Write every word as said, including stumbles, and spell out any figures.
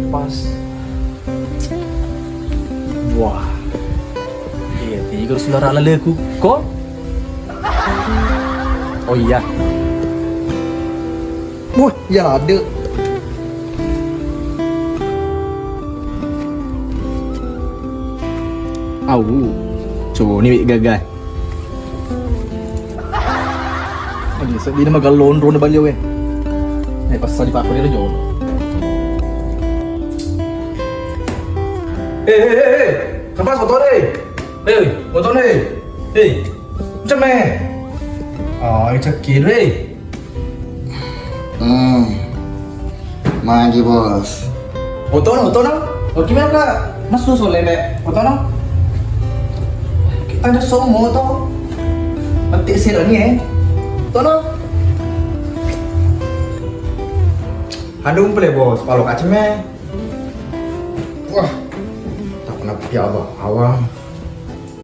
Pas. Wah. Iya, tiga sudah rala leku. Kok? Oh iya. Wah, iya ada. Au. Coni wek gaga. Aja sedih nama galon rona baliau eh. Eh, pasal di paku dia jolo. Eh, eh, eh, eh. Lepas motor eh. Eh, motor eh. Eh. Ceme. Oh, cekir eh. Hmm. Magi, Bos. Otono, otono. Oke, mana ka? Masu sole me. Otono. Kita ada somo to. Petik sirani eh. Otono. Aduh, pele, Bos. Kalau kacem eh. Wah. Tak pernah ya Allah. Awang.